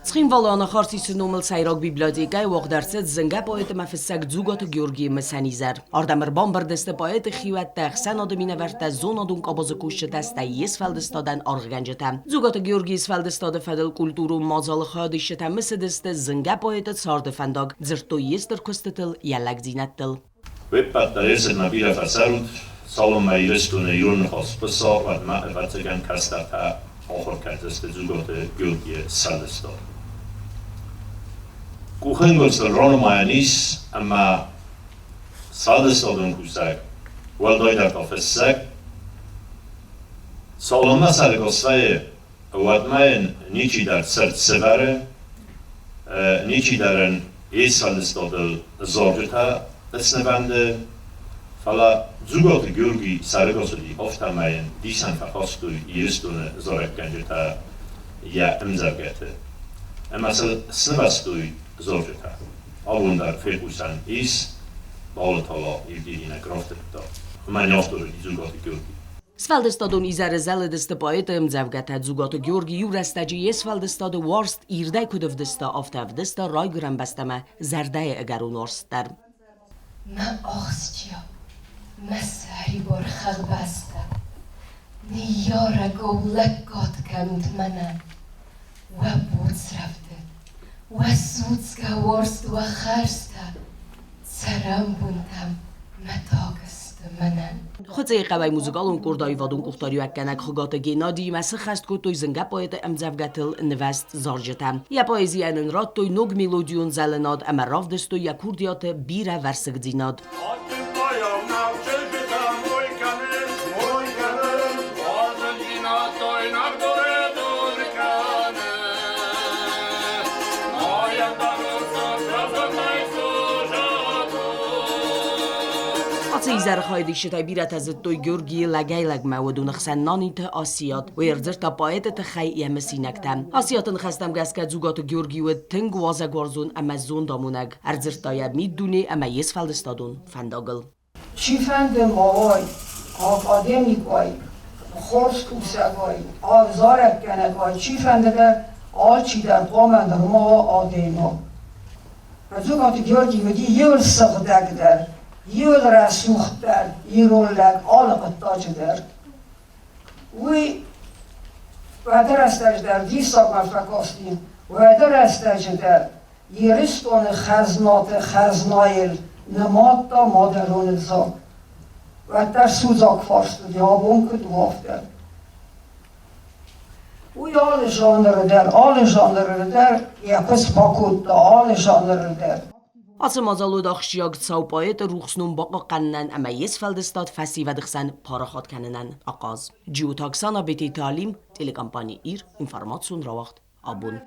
Цхинвалы Анахарсисы номыл сӕйраг библиотекӕйы уагъд ӕрцыд зынгӕ поэт ӕмӕ фыссӕг Дзугаты Георгийы мысӕн изӕр. Ардӕм ӕрбамбырд сты поэты хиуӕттӕ, ӕхсӕнады минӕвӕрттӕ, зонадон къабазы кусджытӕ, стӕй йе сфӕлдыстадӕн аргъгӕнджытӕ. Дзугаты Георгийы сфӕлдыстады фӕдыл культурон мадзалы хайадисджытӕ мысыдысты зынгӕ поэты царды фӕндаг, дзырдтой йе стыр куыстытыл, йӕ лӕгдзинӕдтыл. Уе ппӕт дӕр ӕрцыдмӕ бирӕ фӕцӕрут, цалынмӕ Ирыстоны ирон ныхас хъуыса, уӕдмӕ, ӕвӕццӕгӕн, кӕстӕртӕ ахуыр кӕндзысты Дзугаты Георгийы сфӕлдыстад. Къухӕнгуылдзтыл ранымайӕн ис, ӕмӕ сфӕлдыстадон кусӕг, уӕлдайдӕр та фыссӕг, цалынмӕ сӕргас вӕййы, уӕдмӕ йын ничидӕр цырт сӕвӕры, ничидӕр ын йе сфӕлдыстадыл зарджытӕ снывӕнды, фӕлӕ Дзугаты Георгий сӕрыгас уыди, афтӕмӕй йын дисӕн фӕхастой Ирыстоны зарӕггӕнджытӕ йӕ ӕмдзӕвгӕты ӕмӕ сыл снывӕзтой зарджытӕ. Абон дӕр фехъусӕн ис, Балытала Евгений рафтыдта, уымӕн афтӕ уыди Дзугаты Георгий. Сфӕлдыстадон изӕры зӕлыдысты поэты ӕмдзӕвгӕтӕ Дзугаты Георгий иу рӕстӕджы йе сфӕлдыстады уарзт ирдӕй куыд ӕвдыста, афтӕ ӕвдыста райгуырӕн бӕстӕмӕ зӕрдӕйы ӕгӕрон уарзт дӕр. Мӕ ахсджиаг, мӕ сӕрибар хӕхбӕстӕ, ныййарӕгау лӕггад кӕнут мӕнӕн, уӕ буц рӕвдыд, уӕ судзгӕ уарзт, уӕ хӕрзтӕ цӕрӕнбонтӕм мӕ таг сты мӕнӕн. Хуыцъейы хъӕуӕй музыкалон къорд аивадон къухдариуӕггӕнӕг Хуыгаты Геннадиимӕ сыххӕст кодтой зынгӕ поэты ӕмдзӕвгӕтыл нывӕзт зарджытӕ. Йӕ поэзийӕн ын радтой ног мелодион зӕлынад ӕмӕ равдыстой йӕ курдиаты бирӕвӕрсыгдзинад. Ацы изӕры хайадисджытӕй бирӕтӕ зыдтой Георгийы лӕгӕй-лӕгмӕ уыдоны хсӕн Наниты Асиат. Уый ӕрдзырдта поэты тыххӕй йӕ мысинӕгтӕ. Асиаты ныхӕстӕм гӕсгӕ Дзугаты Георгий уыд тынг уазӕгуарзон ӕмӕ зондамонӕг. Ӕрдзырдта йӕ миддуне ӕмӕ йе сфӕлдыстадон фӕндагыл. Чифӕнды ма уай, академик уай, хорз кусӕг уай, ӕвзарӕггӕнӕг уай, чифӕнды дӕр, алчидӕр хъуамӕ нырма уа адӕймаг. Дзугаты Георгий уыди иуыл сыгъдӕгдӕр, иуыл рӕсугъддӕр ирон лӕг алы хъуыддаджы дӕр. Уый уӕды рӕстӕджы дӕр диссагмӕ фӕкасти, уӕды рӕстӕджы дӕр Ирыстоны хӕзнаты хӕзнайыл нымадта мадӕлон ӕвзаг. Уӕддӕр судзаг фарст уыди, абон куыд у, афтӕ. Уый алы жанры дӕр, алы жанры дӕр йӕ куыст бакодта, алы жанры дӕр. Ацы мадзал уыд ахсджиаг цау поэты рухс ном бахъахъхъӕнынӕн ӕмӕ йе сфӕлдыстад фӕсивӕды хсӕн парахат кӕнынӕн ахъаз. Джиоты Оксана, Бететы Алим, телекомпани «Ир», информацион рауагъд «Абон».